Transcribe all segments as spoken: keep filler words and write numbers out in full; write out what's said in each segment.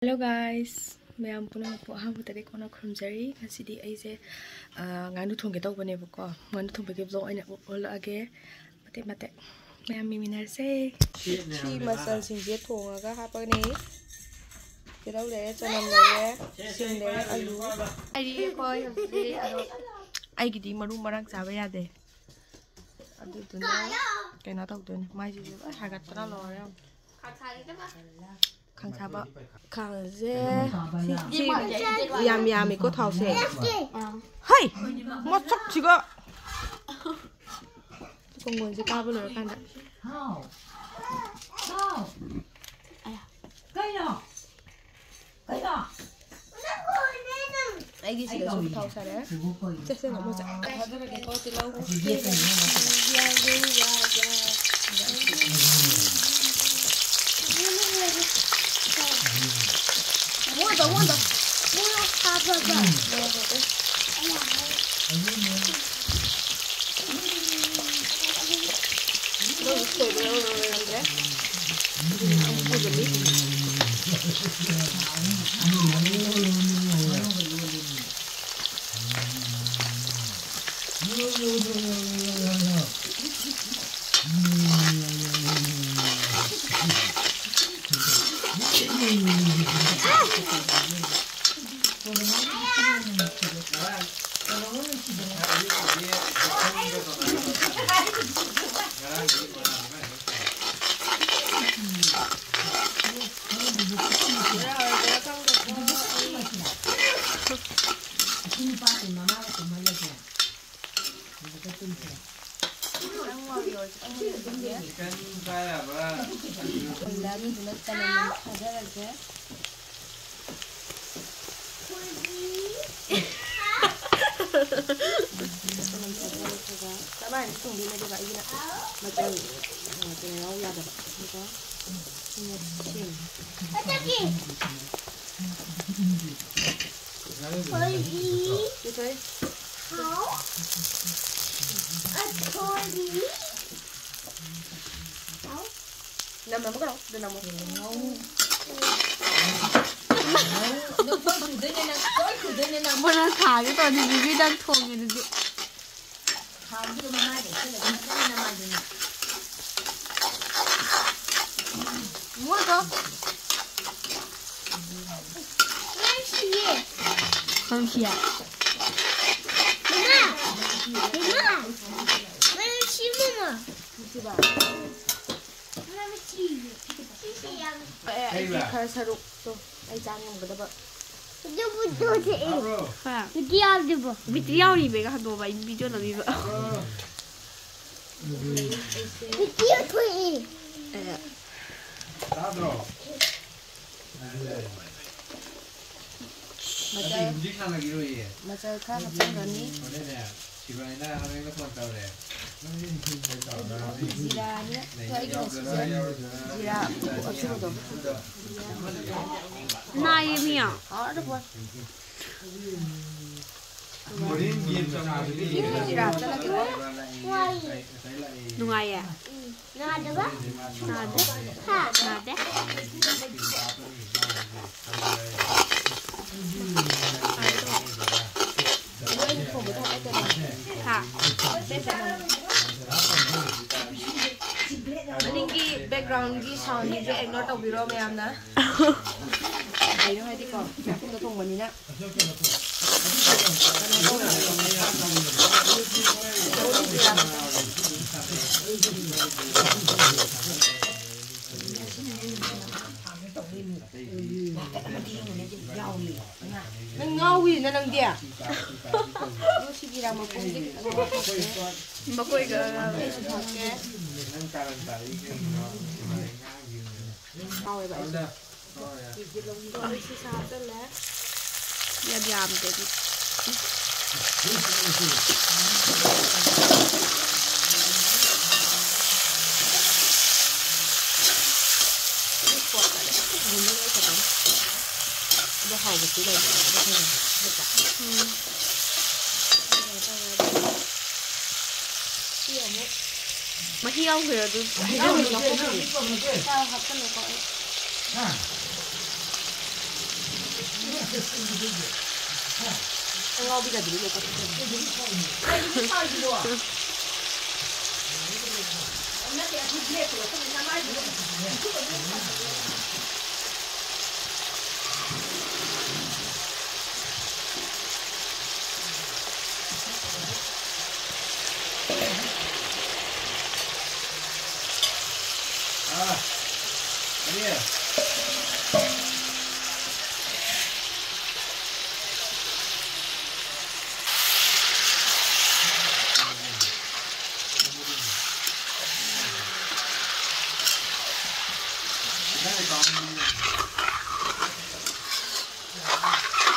Hello guys, ꯃꯌꯥꯝ ꯄꯨꯝꯅꯃꯛꯄꯨ ꯑꯍꯥꯟꯕꯗ ꯏꯀꯣꯟꯅ ꯈꯨꯔꯨꯝꯖꯔꯤ꯫ ꯉꯁꯤꯗꯤ ꯑꯩꯁꯦ, ꯑ, ꯉꯥꯅꯨ ꯊꯣꯡꯒꯦ ꯇꯧꯕꯅꯦꯕꯀꯣ꯫ ꯉꯥꯅꯨ ꯊꯣꯡꯕꯒꯤ vlog ꯑꯣꯏꯅ ꯎꯠꯂꯛꯑꯒꯦ꯫ ꯃꯇꯦꯛ ꯃꯇꯦꯛ ꯃꯌꯥꯝ ꯌꯦꯡꯃꯤꯟꯅꯔꯁꯦ꯫ ꯁꯤ ꯃꯆꯜꯁꯤꯡꯁꯦ ꯊꯣꯡꯉꯒ ꯍꯥꯞꯄꯒꯅꯤ꯫ ꯇꯤꯜꯍꯧ ꯂꯩꯔꯦ, ꯆꯅꯝ ꯂꯩꯔꯦ, ꯁꯤꯡ ꯂꯩꯔꯦ, ꯑꯂꯨ꯫ ꯍꯥꯏꯗꯤ ꯑꯩꯈꯣꯏ ꯍꯧꯖꯤꯛ ꯑꯗꯣ ꯑꯩꯒꯤꯗꯤ ꯃꯔꯨ ꯃꯔꯥꯡ ꯆꯥꯕ ꯌꯥꯗꯦ꯫ ꯑꯗꯨꯗꯨꯅ ꯀꯩꯅꯣ ꯇꯧꯗꯣꯏꯅꯦ꯫ ꯃꯥꯏꯁꯤꯁꯨ ꯂꯣꯏ ꯍꯥꯒꯠꯄꯅ ꯂꯣꯏꯔꯦ꯫ ꯈꯥꯡꯁꯥꯕ꯫ ꯈꯥꯡꯁꯦ ꯁꯤ, ꯁꯤ ꯌꯥꯝ ꯌꯥꯝꯃꯤꯀꯣ ꯊꯥꯎꯁꯦ꯫ ꯍꯩ! ꯃꯁꯛꯁꯤꯒ! ꯀꯣꯡꯒꯣꯟꯁꯦ ꯀꯥꯕ ꯂꯣꯏꯔꯀꯥꯟꯗ꯫ ꯍꯥꯎ꯫ ꯍꯥꯎ꯫ ꯀꯩꯅꯣ? ꯀꯩꯅꯣ? ꯑꯩꯒꯤ ꯁꯤꯗꯁꯨ ꯊꯥꯎ ꯁꯥꯔꯦ꯫ ꯁꯦ, ꯁꯦ, ꯂꯥꯛꯑꯣ, ꯃꯣꯏ ꯆꯥ-, ꯊꯥꯗꯔꯒꯦꯀꯣ, ꯇꯤꯜꯍꯧ꯫ ꯃꯣꯏꯗ, ꯃꯣꯏꯗ꯫ ꯃꯣꯏꯗ ꯍꯥꯞꯄꯒ꯫ ꯂꯣꯏꯔꯦ, ꯂꯣꯏꯔꯦ, ꯂꯣꯏꯔꯦ꯫ ꯆꯞ ꯃꯥꯟꯅꯩ ꯊꯣꯡꯗꯣꯏꯅꯦ, ꯑꯗꯨꯒ ꯑꯩꯒꯤꯅ ꯃꯆꯜ, ꯀꯩꯅꯣ ꯌꯥꯎ ꯌꯥꯗꯕ꯫ ꯑꯗꯨꯒ ꯁꯤꯅ ꯁꯤꯡ꯫ ꯁꯤ ꯊꯣꯛꯑꯦ꯫ ꯅꯝ, ꯅꯝꯃꯨ ꯀꯩꯅꯣ? ꯑꯗꯨ ꯅꯝꯃꯣ꯫ ꯈꯨꯗꯣꯏꯅꯦ ꯅꯪ, ꯂꯣꯏ ꯈꯨꯗꯣꯏꯅꯦ ꯅꯪ꯫ ꯃꯣꯏꯅ ꯊꯥꯒꯦ ꯇꯧꯔꯗꯤ ꯕꯤꯕꯤ ꯅꯪ ꯊꯣꯡꯉꯦ ꯑꯗꯨꯗꯤ꯫ ꯊꯥꯎꯗꯨꯒ ꯃꯃꯥꯏꯗ ꯏꯁꯤꯜꯂꯒ ꯅꯪ ꯅꯃꯥꯏꯗꯨꯅ꯫ ꯃꯣꯏꯗꯣ꯫ ꯅꯪ ꯁꯤꯌꯦ꯫ ꯅꯪ ꯁꯤꯌꯦ꯫ ꯏꯃꯥ! ꯏꯃꯥ! ꯅꯪ ꯁꯤ ꯃꯃꯥ꯫ ꯅꯪ ꯁꯤꯌꯦ꯫ ꯁꯤꯁꯦ ꯌꯥꯝ ꯑꯦ, ꯑꯩꯒꯤ ꯈꯔ ꯁꯔꯨꯛꯇꯣ ꯑꯩ ꯆꯥ ꯉꯝꯒꯗꯕ꯫ ꯑꯗꯨꯕꯨ ꯇꯣꯛꯑꯦ꯫ ꯍꯥ꯫ ꯕꯤꯗꯤꯑꯣꯗꯨꯕꯨ꯫ ꯕꯤꯗꯤꯑꯣ ꯌꯥꯎꯔꯤꯕꯩꯒ ꯍꯟꯗꯣꯛꯑꯕ ꯑꯩ ꯕꯤꯗꯤꯑꯣ ꯅꯝꯃꯤꯕ꯫ ꯕꯤꯗꯤꯑꯣ ꯊꯣꯛꯏ꯫ ꯑꯦ꯫ ꯇꯥꯗ꯭ꯔꯣ? ꯃꯆꯜ, ꯍꯧꯖꯤꯛ ꯁꯥꯟꯅꯈꯤꯔꯣꯏꯌꯦ꯫ ꯃꯆꯜ ꯈꯔ ꯍꯥꯞꯆꯤꯟꯒꯅꯤ꯫ ꯍꯣꯔꯦꯟꯅꯦ, ꯁꯤꯕꯥꯏꯅ ꯑꯃꯦꯡꯅ ꯐꯣꯟ ꯇꯧꯔꯦ꯫ ꯖꯤꯔꯥꯅꯦ꯫ ꯑꯗꯣ ꯑꯩꯒꯤ ꯉꯁꯤꯁꯦ ꯖꯤꯔꯥ ꯑꯁꯨꯕꯗꯣ꯫ ꯅꯥꯏꯌꯦ ꯃꯤꯌꯥ꯫ ꯍꯥꯎꯔꯗꯕꯣ꯫ ꯖꯤꯔꯥ ꯍꯥꯞꯆꯤꯜꯂꯒꯦꯀꯣ꯫ ꯅꯨꯡꯉꯥꯏꯌꯦ꯫ ꯅꯥꯗꯕ? ꯅꯥꯗꯦ꯫ ꯍꯥ? ꯅꯥꯗꯦ꯫ ꯍꯥ꯫ ꯃꯅꯤꯡꯒꯤ backgroundꯒꯤ soundꯁꯤꯡꯁꯦ ignore ꯇꯧꯕꯤꯔꯣ ꯃꯌꯥꯝꯅ꯫ ꯀꯩꯅꯣ ꯍꯥꯏꯗꯤꯀꯣ, ꯆꯥꯛꯈꯨꯝꯗ ꯊꯣꯡꯕꯅꯤꯅ꯫ ꯅꯪ ꯉꯥꯎꯋꯤꯅ ꯅꯪꯗꯤ? ꯑꯗꯨ ꯁꯤꯒꯤ ꯔꯥ ꯃꯈꯣꯡꯁꯦ ꯈꯤꯇꯪ ꯂꯧꯊꯣꯛꯀꯦ꯫ ꯃꯈꯣꯏꯒ ꯑꯩꯁꯨ ꯊꯛꯀꯦ꯫ ꯍꯥꯎꯋꯦꯕ ꯑꯩꯁꯨ꯫ ꯁꯤ ꯍꯥꯞꯆꯜꯂꯦ꯫ ꯌꯥꯝ ꯌꯥꯝꯗꯦ ꯑꯗꯨ꯫ ꯑꯗꯣ ꯍꯥꯎꯕꯁꯨ ꯂꯩꯕꯅꯦ, ꯑꯗꯣ ꯐꯖꯅ ꯅꯠꯇ꯭ꯔꯥ? ꯎꯝ꯫ ꯁꯤ ꯑꯃꯨꯛ ꯃꯍꯤ ꯌꯥꯎꯈ꯭ꯔꯦ ꯑꯗꯨ꯫ ꯌꯥꯎꯈ꯭ꯔꯦ, ꯂꯧꯊꯣꯛꯈ꯭ꯔꯦ꯫ ꯆꯥ ꯍꯥꯞꯆꯜꯂꯦꯀꯣ ꯑꯩ꯫ ꯑꯉꯥꯎꯕꯤꯒꯗꯨꯗꯤ ꯂꯣꯏ ꯀꯛꯊꯠꯈ꯭ꯔꯦ꯫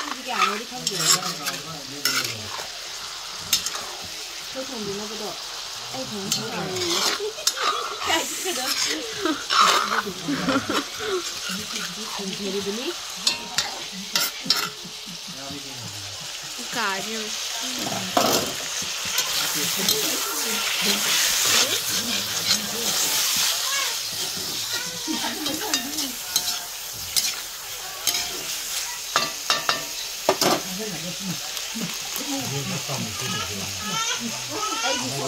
ꯀꯦꯖꯤ ꯀꯌꯥꯅꯣꯗꯤ ꯈꯪꯗꯦ꯫ ꯑꯩꯈꯣꯏ ꯊꯣꯡꯕꯤꯅꯕꯗꯣ ꯑꯩ ꯊꯣꯡꯕ ꯍꯩꯇꯦ꯫ ꯀꯥꯏ ꯆꯠꯈ꯭ꯔꯤꯅꯣ? ꯊꯣꯡꯕꯤꯅꯕꯗꯨꯅꯤ꯫ ꯀꯥꯔꯤ꯫ ꯑꯩꯒꯤꯁꯨ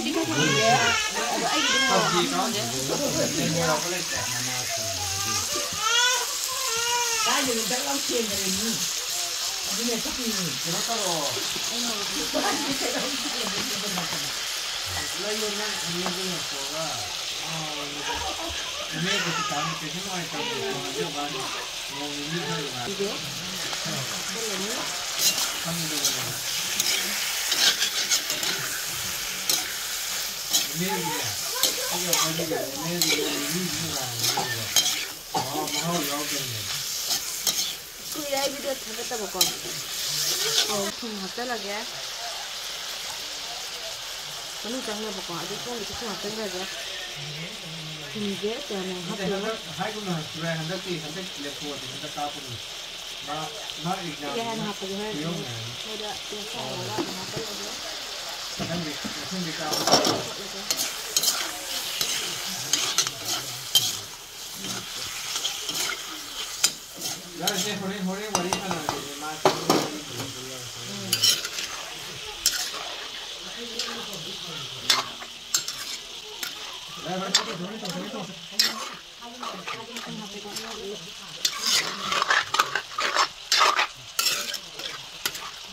ꯁꯤ ꯈꯔ ꯊꯝꯕꯤꯔꯦ꯫ ꯑꯗꯣ ꯑꯩꯒꯤꯗꯤ ꯃꯣꯔꯣꯛ ꯍꯥꯞꯄ ꯉꯝꯗꯦ꯫ ꯀꯥꯏꯗꯅꯣ ꯗꯛ ꯂꯥꯎ ꯆꯦꯟꯈ꯭ꯔꯦ ꯃꯤ꯫ ꯑꯗꯨꯅꯦ ꯆꯠꯈꯤꯅꯤ꯫ ꯀꯩꯅꯣ ꯇꯧꯔꯣ꯫ ꯂꯩꯌꯣ ꯅꯪ ꯑꯅꯤꯗꯨ ꯌꯦꯡꯊꯣꯛꯑꯒ꯫ ꯏꯅꯦ ꯀꯩꯁꯨ ꯇꯥꯡ-, ꯀꯩꯁꯨ ꯅꯨꯡꯉꯥꯏꯇꯕꯅꯦ꯫ ꯅꯣꯡ ꯅꯤꯅꯤ ꯈꯔ ꯉꯥꯏ꯫ ꯁꯤꯗꯣ ꯍꯥꯞꯆꯜꯂꯅꯤ꯫ ꯈꯪꯉꯤꯗꯅ꯫ ꯏꯅꯦꯒꯤꯅꯦ꯫ ꯑꯩ ꯌꯥꯝ ꯍꯥꯏꯅꯤꯡꯉꯦ꯫ ꯏꯅꯦꯒꯤ ꯅꯣꯡ ꯅꯤꯅꯤ ꯉꯥꯏꯔꯅꯤ꯫ ꯃꯍꯥꯎ, ꯃꯍꯥꯎ ꯌꯥꯎꯗꯕꯅꯦ꯫ ꯀꯨꯏꯔꯦ ꯑꯩ ꯚꯤꯗꯤꯑꯣ ꯊꯥꯒꯠꯇꯕꯀꯣ꯫ ꯑꯣ, ꯊꯨꯝ ꯍꯥꯞꯆꯜꯂꯒꯦ꯫ ꯃꯅꯨꯡ ꯆꯪꯅꯕꯀꯣ꯫ ꯑꯗꯨ ꯁꯣꯝꯒꯤꯁꯨ ꯊꯨꯝ ꯍꯥꯞꯆꯟꯈ꯭ꯔꯒꯦ꯫ ꯊꯨꯝꯁꯦ ꯀꯌꯥꯝ ꯌꯥꯝ ꯅꯠꯇꯦ, ꯍꯥꯞꯇꯣꯏꯅꯣ? ꯍꯟꯗꯛ ꯍꯥꯏꯒꯨꯝꯅ ꯍꯥꯏꯔꯁꯨ ꯌꯥꯏ, ꯍꯟꯗꯛꯇꯤ, ꯍꯟꯗꯛ ꯂꯦꯞꯊꯣꯛꯑꯗꯤ ꯍꯟꯗꯛ ꯀꯥꯞꯄꯒꯤ꯫ ꯃꯥ, ꯃꯥ ꯑꯦꯛꯖꯥꯝ ꯁꯤꯒꯤ ꯍꯥꯟꯅ ꯍꯥꯞꯄꯒꯦ, ꯍꯣꯔꯦꯟ ꯀꯨꯏꯔꯝꯃꯦ ꯍꯥꯏꯕꯅꯤ꯫ ꯃꯣꯏꯗ ꯇꯦꯁ ꯇꯧꯍꯜꯂꯒ ꯑꯗꯨꯝ ꯍꯥꯞꯆꯜꯂꯒꯦ꯫ ꯃꯊꯪꯗꯤ, ꯃꯊꯪꯗꯤ ꯀꯥꯞꯄꯒꯤ꯫ ꯈꯣꯠꯂꯒꯦ꯫ ꯌꯥꯔꯦꯁꯦ, ꯍꯣꯔꯦꯟ, ꯍꯣꯔꯦꯟ ꯋꯥꯔꯤ ꯁꯥꯟꯅꯔꯁꯦ꯫ ꯃꯥ ꯎꯝ꯫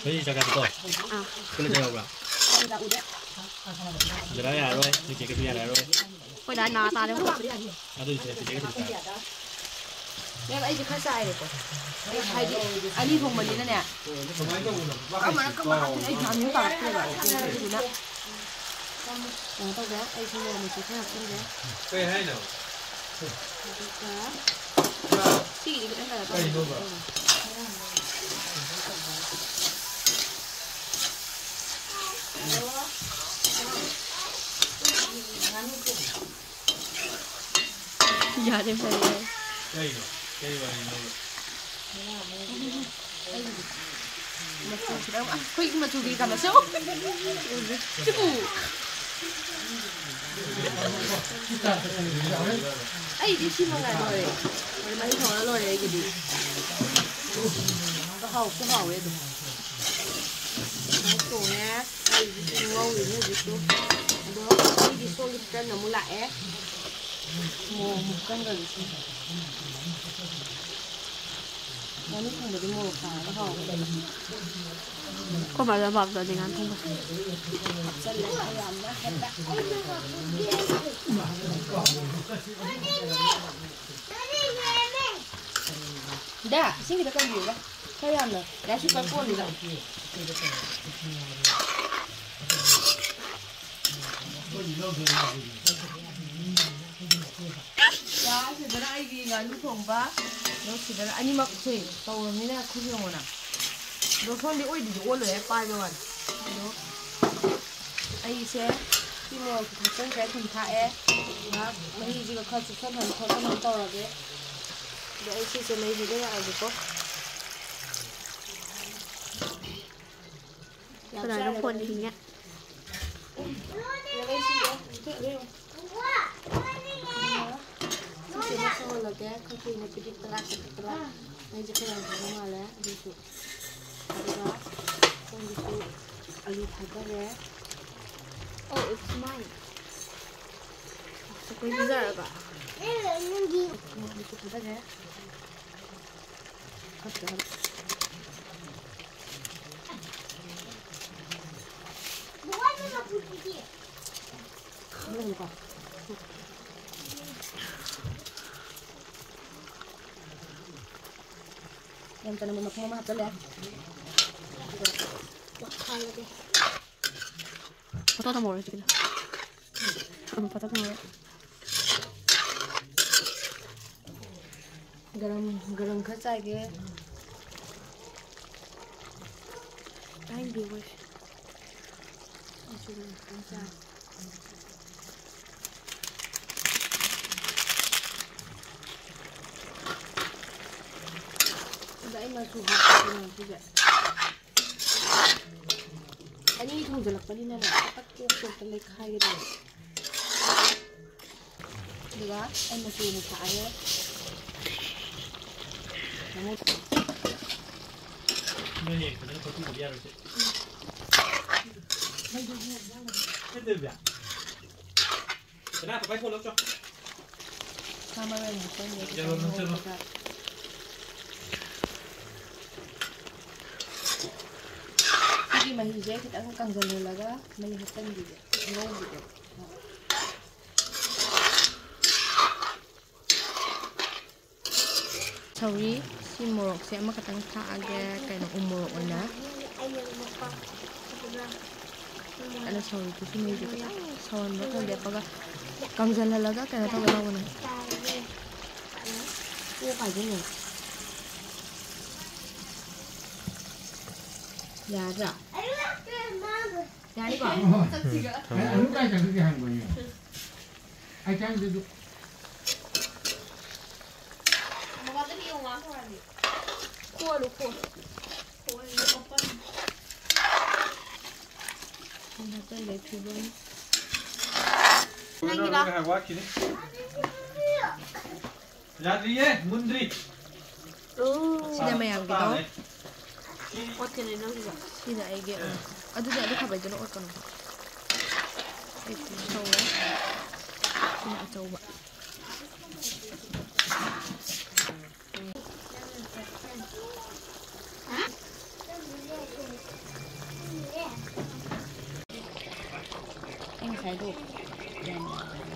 ꯍꯣꯏ, ꯆꯥꯛ ꯆꯥꯁꯤꯀꯣ꯫ ꯑꯥ꯫ ꯄꯨꯟꯅ ꯆꯥꯛ ꯌꯥꯎꯕ꯭ꯔꯥ? ꯗꯗꯥ ꯌꯥꯔꯔꯣꯏ, ꯅꯣꯏ ꯆꯦꯒꯁꯨ ꯌꯥꯔꯔꯣꯏ꯫ ꯑꯩꯈꯣꯏ ꯗꯥ ꯅꯥ ꯇꯥꯔꯦ꯫ ꯑꯗꯨꯗꯤ ꯁꯤꯗ ꯆꯦꯆꯦꯒ ꯊꯤꯜꯂꯛꯑꯣ꯫ ꯃꯦꯝ, ꯑꯩꯁꯦ ꯈꯔ ꯆꯥꯏꯔꯦꯀꯣ꯫ ꯑꯩ ꯍꯥꯏꯗꯤ ꯑꯅꯤ ꯊꯣꯡꯕꯅꯤꯅꯅꯦ꯫ ꯀꯃꯥꯏꯅ ꯇꯧꯕꯅꯣ? ꯀꯔꯝꯕꯅ ꯀꯔꯝꯕ ꯍꯥꯞꯇꯣꯏꯅꯣ ꯑꯩ ꯒ꯭ꯌꯥꯟ ꯃꯦꯟ ꯇꯥꯔꯛꯇ꯭ꯔꯦꯕ꯫ ꯑꯗꯨꯗꯨꯅ ꯀꯩꯅꯣ ꯇꯧꯒꯦ, ꯑꯩꯁꯨ ꯃꯣꯔꯣꯛ ꯃꯆꯦꯠ ꯈꯔ ꯍꯥꯞꯆꯤꯟꯒꯦ꯫ ꯀꯩ ꯍꯥꯏꯅꯣ? ꯑꯗꯨꯒ ꯁꯤꯒꯤꯗꯤ ꯈꯤꯇꯪ ꯀꯩꯅꯣ ꯇꯧꯔꯦ꯫ ꯀꯩꯅꯣꯕ? ꯌꯥꯔꯦ, ꯐꯔꯦ, ꯌꯥꯔꯦ꯫ ꯀꯩꯅꯣ? ꯀꯩ ꯋꯥꯔꯤꯅꯣꯕ? ꯃꯆꯨ ꯈꯤꯇꯪ, ꯑꯩꯈꯣꯏꯒꯤ ꯃꯆꯨꯒꯤ ꯀꯃꯁꯨ꯫ ꯁꯤꯕꯨ꯫ ꯑꯩꯗꯤ ꯁꯤ ꯃꯉꯥꯏ ꯂꯣꯏꯔꯦ꯫ ꯃꯍꯤ ꯊꯣꯡꯉ ꯂꯣꯏꯔꯦ ꯑꯩꯒꯤꯗꯤ꯫ ꯍꯥꯎꯁꯨ ꯍꯥꯎꯋꯦ ꯑꯗꯨꯝ꯫ ꯊꯣꯡꯉꯦ꯫ ꯑꯩꯒꯤꯁꯨ ꯉꯧꯔꯤꯅꯦ ꯍꯧꯖꯤꯛꯁꯨ꯫ ꯑꯗꯣ ꯑꯩꯒꯤ ꯁꯣꯝꯒꯤ ꯇꯟ ꯑꯃꯨꯛ ꯂꯥꯛꯑꯦ꯫ ꯃꯣꯔꯣꯛ ꯑꯃꯨꯛ ꯀꯟꯈ꯭ꯔꯒꯦ ꯁꯤ꯫ ꯉꯥꯅꯨ ꯊꯣꯡꯕꯗꯤ ꯃꯣꯔꯣꯛ ꯁꯥꯔꯒ ꯍꯥꯎꯕꯅꯦ꯫ ꯑꯩꯈꯣꯏ ꯃꯥꯗꯣ ꯌꯥꯝ ꯄꯥꯝꯖꯕꯅꯦ ꯉꯥꯅꯨ ꯊꯣꯡꯕ꯫ ꯍꯥꯞꯆꯜꯂꯦ ꯈꯔ ꯌꯥꯝꯅ ꯍꯦꯛꯇ꯫ ꯗꯥ, ꯏꯁꯤꯡ ꯈꯤꯇ ꯀꯟꯕꯤꯌꯨꯗ꯫ ꯈꯔ ꯌꯥꯝꯅ꯫ ꯔꯥꯏꯁ ꯀꯨꯀꯔ ꯀꯣꯟꯗꯨꯗ꯫ ꯁꯤꯗꯅ ꯑꯩꯒꯤ ꯉꯥꯅꯨ ꯊꯣꯡꯕ, ꯑꯗꯣ ꯁꯤꯗꯅ ꯑꯅꯤꯃꯛꯁꯦ ꯇꯧꯔꯕꯅꯤꯅ ꯈꯨꯠ ꯌꯦꯡꯉꯣꯅ꯫ ꯑꯗꯣ ꯁꯣꯝꯗꯤ ꯑꯣꯏꯗꯤꯗꯤ ꯑꯣꯜꯂꯣꯏꯍꯦ, ꯄꯥꯏꯕ ꯋꯥꯅꯤ꯫ ꯑꯗꯣ ꯑꯩꯁꯦ ꯁꯤ ꯃꯣꯔꯣꯛꯁꯦ ꯊꯥꯛꯆꯟꯈ꯭ꯔꯦ, ꯊꯨꯝ ꯊꯥꯛꯑꯦ, ꯉꯥꯏꯍꯥꯛ ꯃꯍꯤꯁꯤꯒ ꯈꯔ ꯆꯨꯞꯁꯟꯍꯟ ꯈꯣꯠꯆꯟꯍꯟ ꯇꯧꯔꯒꯦ꯫ ꯑꯗꯣ ꯑꯩ ꯁꯤꯁꯦ ꯃꯩ ꯍꯩꯖꯔꯛꯑꯒꯦꯀꯣ꯫ ꯌꯥꯝ ꯀꯅꯥꯅꯣ ꯆꯥꯏꯔꯦ ꯐꯣꯟ ꯈꯤꯡꯉꯦ? ꯁꯤꯁꯦ ꯃꯨꯠꯊꯠꯂꯒꯦ꯫ ꯁꯤꯁꯦ ꯃꯨꯠꯊꯠꯍꯜꯂꯒꯦ꯫ ꯈꯔ ꯀꯨꯏꯅ ꯄꯤꯗꯤꯛ ꯄꯔꯥꯛ ꯄꯤꯗꯤꯛ ꯄꯔꯥꯛ꯫ ꯃꯩꯁꯦ ꯈꯔ ꯌꯥꯝ ꯊꯥꯕ ꯃꯥꯜꯂꯦ ꯑꯗꯨꯁꯨ꯫ ꯑꯗꯨꯒ ꯁꯣꯝꯒꯤꯁꯨ ꯑꯂꯨ ꯊꯥꯗꯔꯦ꯫ Oh, it's mine. ꯑꯩꯈꯣꯏ ꯄꯤꯖꯔꯒ꯫ ꯑꯗꯨꯁꯨ ꯊꯥꯗꯔꯦ꯫ ꯌꯥꯝ ꯆꯅꯝ ꯃꯈꯨꯝ ꯑꯃ ꯍꯥꯞꯆꯜꯂꯦ꯫ ꯑꯗꯨꯒ ꯑꯣꯠꯈꯥꯏꯔꯒꯦ꯫ ꯐꯣꯇꯣ ꯊꯝꯍꯧꯔꯣ ꯍꯧꯖꯤꯛꯀꯤꯗꯣ꯫ ꯎꯝ, ꯐꯣꯇꯣ ꯊꯝꯍꯧꯔꯣ꯫ ꯒꯔꯝ, ꯒꯔꯝ ꯈꯔ ꯆꯥꯏꯒꯦ꯫ ꯇꯥꯏꯟ ꯚ꯭ꯌꯨꯋꯔ꯫ ꯑꯩꯁꯨ ꯒꯔꯝ ꯈꯤꯇꯪ ꯆꯥꯏ꯫ ꯑꯗ ꯑꯩ ꯃꯆꯨ ꯍꯥꯞꯄꯗꯅꯦ ꯁꯤꯁꯦ꯫ ꯑꯅꯤ ꯊꯣꯡꯖꯜꯂꯛꯄꯅꯤꯅꯅꯦ, ꯐꯠ ꯀꯣꯛ ꯀꯣꯛꯇ ꯂꯩꯈꯥꯏꯒꯦ ꯇꯧꯋꯦ꯫ ꯑꯗꯨꯒ ꯑꯩ ꯃꯆꯨ ꯑꯃꯨꯛ ꯊꯥꯛꯑꯒꯦ꯫ ꯅꯣꯏ ꯍꯌꯦꯡ ꯐꯖꯅ ꯐꯣꯠꯇꯣꯛꯇꯕ ꯌꯥꯔꯣꯏꯁꯦ꯫ ꯀꯩꯗꯧꯕ? ꯀꯅꯥ ꯄꯥꯏ ꯐꯣꯟ ꯂꯧꯆꯣ꯫ ꯁꯥ ꯃꯔꯣꯏ ꯑꯃꯨꯛ ꯆꯪꯉꯦ꯫ ꯌꯥꯔꯣꯏ, ꯅꯪ ꯆꯠꯂꯣ꯫ ꯁꯤꯒꯤ ꯃꯍꯤꯁꯦ ꯈꯤꯇꯪ ꯀꯪꯁꯤꯜꯍꯜꯂꯒ ꯃꯍꯤ ꯍꯥꯞꯆꯤꯟꯕꯤꯒꯦ꯫ ꯉꯧꯕꯤꯒꯦ꯫ ꯁꯧꯔꯤ꯫ ꯁꯤ ꯃꯣꯔꯣꯛꯁꯦ ꯑꯃꯈꯛꯇꯪ ꯊꯥꯛꯑꯒꯦ, ꯀꯩꯅꯣ, ꯎ ꯃꯣꯔꯣꯛ ꯑꯣꯏꯅ꯫ ꯑꯗꯣ ꯁꯧꯔꯤꯗꯨꯁꯨ ꯃꯩꯁꯦ ꯈꯤꯇꯪ ꯁꯧꯍꯟꯕ ꯈꯔ ꯂꯦꯞꯄꯒ ꯀꯪꯁꯤꯜꯍꯜꯂꯒ ꯀꯩꯅꯣ ꯇꯧꯒꯦ ꯇꯧꯕꯅꯦ꯫ ꯀꯣꯛ ꯍꯥꯏꯗꯣꯏꯅꯦ꯫ ꯌꯥꯗ꯭ꯔꯥ? ꯌꯥꯅꯤꯀꯣ? ꯑꯗꯨ ꯀꯥꯏ ꯆꯠꯈ꯭ꯔꯒꯦ ꯍꯪꯕꯅꯦ꯫ ꯑꯩ ꯆꯪꯗꯦ ꯑꯗꯨ꯫ ꯃꯃꯥꯗ ꯄꯤꯌꯣ, ꯉꯥ ꯊꯣꯡꯍꯜꯂꯤ꯫ ꯈꯣꯛꯍꯜꯂꯨ, ꯈꯣꯛꯍꯜꯂꯨ꯫ ꯈꯣꯛꯍꯜꯂꯤ, ꯑꯣꯄꯟ꯫ ꯍꯟꯗꯛꯇ ꯂꯩ ꯐꯤꯕꯝ꯫ ꯅꯪꯒꯤꯔꯣ? ꯉꯥꯏꯍꯥꯛ ꯋꯥꯠꯈꯤꯅꯤ꯫ ꯌꯥꯗ꯭ꯔꯤꯌꯦ, ꯃꯨꯟꯗ꯭ꯔꯤ꯫ ꯁꯤꯅ ꯃꯌꯥꯝꯒꯤꯗꯣ꯫ ꯑꯣꯠꯀꯅꯤ ꯅꯪꯒꯤꯁꯨ꯫ ꯁꯤꯅ ꯑꯩꯒꯤ, ꯎꯝ꯫ ꯑꯗꯨꯗꯤ ꯑꯗꯨ ꯈꯥꯕꯩꯗꯨꯅ ꯑꯣꯠꯀꯅꯨ꯫ ꯑꯩ ꯇꯧꯔꯦ꯫ ꯁꯤꯅ ꯑꯆꯧꯕ꯫ ꯑꯩ ꯉꯁꯥꯏꯗꯣ ꯒ꯭ꯌꯥꯟ ꯇꯥꯗꯕ꯫